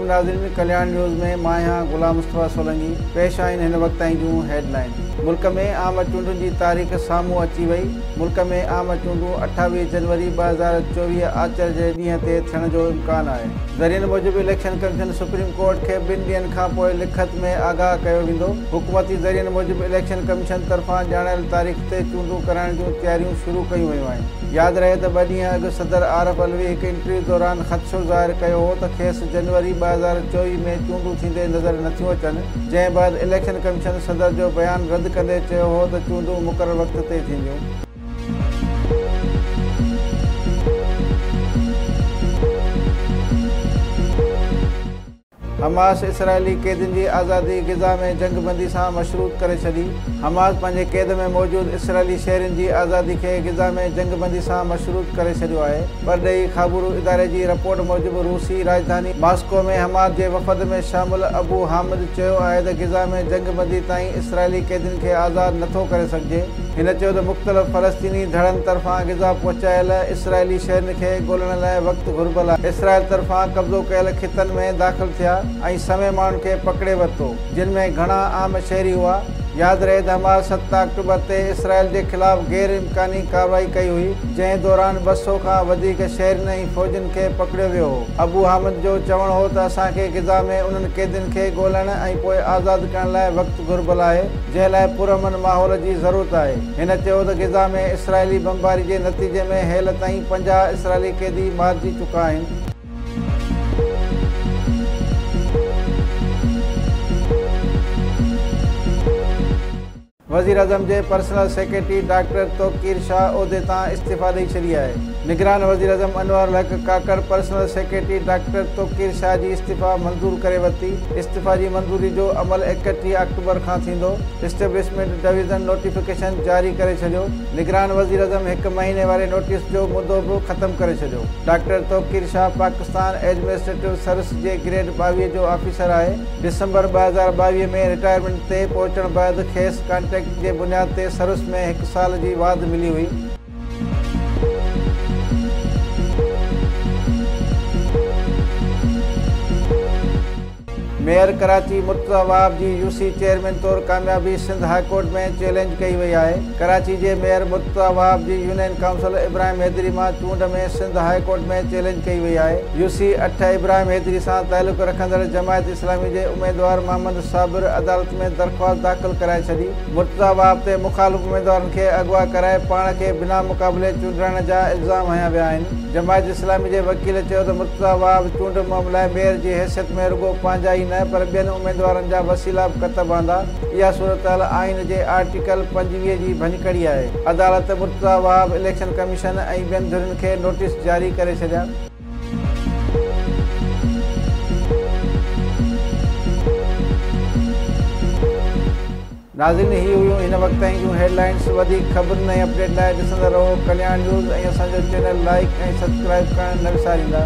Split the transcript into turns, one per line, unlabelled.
عليڪم ناظرين ڪلياڻ نيوز ۾ مان آهيان غلام مصطفيٰ سولنگي پيش آهن هن وقت تائين جون هيڊ لائن ملڪ ۾ عام چونڊن جي تاريخ سامهون اچي وئي ملڪ ۾ عام چونڊون 28 جنوري 2024 آچر جي ڏينهن تي ٿيڻ جو امڪان آهي ذريعن موجب اليڪشن ڪميشن سپريم ڪورٽ کي ٻن ڏينهن کان پوء لکت ۾ آگاهه ڪيو ويندو حڪومتي ذريعن موجب اليڪشن ڪميشن طرفان ڄاڻايل تاريخ تي چونڊون ڪرائڻ جون تياريون شروع ڪيون ويون آهن. ياد رهي ته ٻه ڏينهن اڳ صدر عارف علوي هڪ انٽرويو دوران خدشو ظاهر ڪيو هو ته کيس جنوري 2024 ۾ چونڊون ٿيندي نظر نٿيون اچن، جنهن بعد اليڪشن ڪميشن صدر جو بيان رد ڪندي چيو هو ته چونڊون مقرر وقت تي ٿينديون. حماس اسرائيلي قيدين جي آزادي غزه ۾ جنگ بندي سان مشروط ڪري ڇڏي. حماس پنهنجي قيد ۾ موجود اسرائيلي شهرين جي آزادي کي غزه ۾ جنگ بندي سان مشروط ڪري ڇڏيو آهي. پرڏيهي خابرو اداري جي رپورٽ موجب روسي راڄڌاني ماسڪو ۾ حماس جي وفد ۾ شامل ابو حامد چيو آهي ته غزه ۾ جنگ بندي تائين اسرائيلي قيدين کي آزاد نٿو ڪري سگهجي. هن چيو ته مختلف فلسطيني ڌڙن طرفان غزه پهچايل اسرائيلي شهرين کي ڳولڻ لاء وقت گهربل آهي، اسرائيل طرفان قبضو ڪيل خطن ۾ داخل ٿيا ۽ سوين ماڻهن کي پڪڙي ورتو، جن ۾ گهڻا عام شهري هئا. ياد رهي ته حماس 7 آڪٽوبر تي اسرائيل جي خلاف غير امڪاني ڪارروائي ڪئي هئي، جنهن دوران 200 کان وڌيڪ شهرين ۽ فوجين کي پڪڙيو ويو هو. ابو حامد جو چوڻ هو ته اسان کي غزه ۾ انهن قيدين کي ڳولڻ ۽ پوء آزاد ڪرڻ لاء وقت گهربل آهي. جنهن لاء پرامن ماحول جي ضرورت آهي. هن چيو ته غزه ۾ اسرائيلي بمباري جي نتيجي ۾ هيل تائين 50 اسرائيلي قيدي مارجي چڪا آهن. وزيراعظم جي پرسنل سيڪريٽري ڊاڪٽر توقير شاهه عهدي تان استعيفيٰ ڏئي ڇڏي آهي. نگران وزيراعظم Anwar ul Haq Kakar personal secretary doctor Tauqeer Shah جي استعيفيٰ منظور ڪري ورتي. استعيفيٰ جي منظوري جو عمل 31 آڪٽوبر کان ٿيندو. اسٽيبلشمينٽ ڊويزن نوٽيفڪيشن جاري ڪري ڇڏيو. نگران وزيراعظم هڪ مهيني واري نوٽيس جو مدو به ختم ڪري ڇڏيو. Doctor Tauqeer Shah Pakistan administrative service جي گريڊ 22 جو آفيسر آهي. ڊسمبر 2022 ۾ رٽائرمينٽ تي پهچڻ بعد کيس ڪانٽريڪٽ جي بنياد تي سروس ۾ هڪ سال جي واڌ ملي هئي. ميئر ڪراچي مرتضيٰ وهاب جي يو سي چيئرمين طور ڪاميابي سنڌ هاء ڪورٽ ۾ چئلينج ڪئي وئي آهي. ڪراچي جي ميئر مرتضيٰ وهاب جي يونين ڪائونسل ابراهيم حيدري مان چونڊ ۾ سنڌ هاء ڪورٽ ۾ چئلينج ڪئي وئي آهي. يو سي 8 ابراهيم حيدري سان تعلق رکندڙ جماعت اسلامي جي اميدوار محمد صابر عدالت ۾ درخواست داخل ڪرائي ڇڏي. مرتضيٰ وهاب تي مخالف اميدوارن کي اغوا ڪرائي پاڻ کي بنا مقابلي چونڊرائڻ جا الزام هنيا ويا آهن. جماعت اسلامي جي وڪيل چيو ته مرتضيٰ وهاب چونڊ مهم لاء ميئر جي حيثيت ۾ رڳو پنهنجا ئي نه پر ٻين اميدوارن جا وسيلا به ڪتب آندا، اها صورتحال آئين جي آرٽيڪل 25 جي ڀڃڪڙي آهي. عدالت مرتضيٰ وهاب، اليڪشن ڪميشن ۽ ٻين ڌرين کي نوٽيس جاري ڪري ڇڏيا. ناظرين هي هيون هن وقت تائين جون هيڊ لائنس وڌيڪ خبرن ۽ اپڊيٽ لاء ڏسندا رهو ڪلياڻ نيوز ۽ اسان جو چينل لائيڪ ۽ سبسڪرائيب ڪرڻ نه وساريندا.